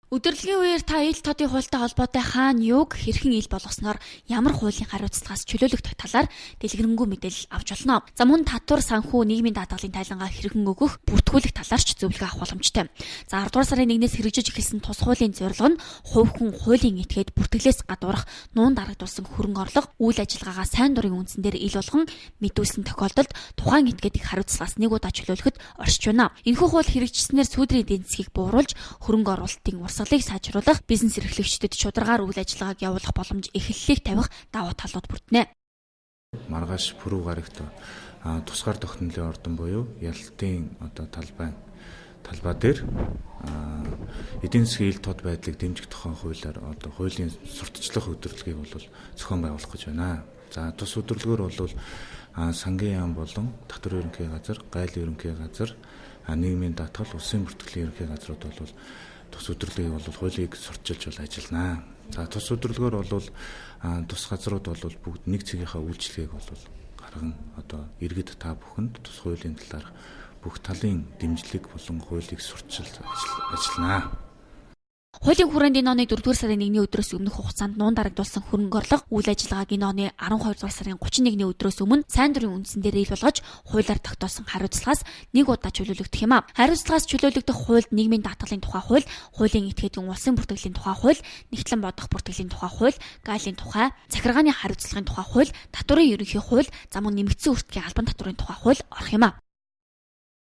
Удирдлагын үеэр та ил тодын хуультай холбоотой хаана юуг хэрхэн ил болгосноор ямар хуулийн хариуцлагаас чөлөөлөгдөх талаар дэлгэрэнгүй мэдээлэл авч болно. За мөн татвар, санхүү, нийгмийн даатгалын тайлангаа хэрхэн өгөх, бүртгүүлэх талаар ч зөвлөгөө авах боломжтой. За 10 дугаар сарын 1-ээс хэрэгжиж эхэлсэн тус хуулийн зорилго нь хувь хүн хуулийн этгээд бүртгэлээс гадуурх, нуун дарагдуулсан хөрөнгө орлого, үйл ажиллагаагаа сайн дурын үндсэн дээр ил болгон мэдүүлсэн тохиолдолд тухайн этгээдийг хариуцлагаас нэг удаа чөлөөлөхөд оршиж байна. Энэхүү хууль хэрэгжсэнээр сүүдрийн эдийн засгийг бууруулж, хөрөнгө оруулалтын урсгалыг сайжруулах, бизнес эрхлэгчдэд шударгаар үйл ажиллагааг явуулах боломж эхлэлийг тавих давуу талууд бүрднэ. Маргааш Пүрэв гарагт тусгаар тогтнолын ордон буюу ялалтын одоо талбай дээр эдийн засгийн ил тод байдлыг дэмжих тухай хуулиар одоо хуулийн сурталчлах удирдлагыг бол зохион байгуулах гэж байна. За тус удирдлагаар бол сангийн яам болон татвар ерөнхий газар, гайл ерөнхий газар, нийгмийн даатгал, улсын бүртгэлийн ерөнхий газрууд бол тус удирдлагыг бол хуулийг сурталчилж бол ажиллана. За тус удирдлагаар бол тус газрууд бол бүгд нэг цэгийнхаа үйлчилгээг бол гарган одоо иргэд та бүхэнд тус хуулийн талаарх бүх талын дэмжлэг болон хуулийг сурталчилж ажиллана. Хуулийн хүрээнд энэ оны 4-р сарын 1-ний өдрөөс өмнөх хугацаанд нуун дарагдуулсан хөрөнгө орлого, үйл ажиллагааг энэ оны 12 дугаар сарын 31-ний өдрөөс өмнө сайн дурын үндсэн дээр ил болгож хуулиар тогтоосон хариуцлагаас нэг удаа чөлөөлөгдөх юм а. Хариуцлагаас чөлөөлөгдөх хуульд нийгмийн даатгалын тухай хууль, хуулийн этгээдийн улсын бүртгэлийн тухай хууль, нягтлан бодох бүртгэлийн тухай хууль, галийн тухай, захиргааны хариуцлагын тухай хууль, татварын ерөнхий хууль, за мөн нэмэгдсэн өртгийн албан татварын тухай хууль орох юм а.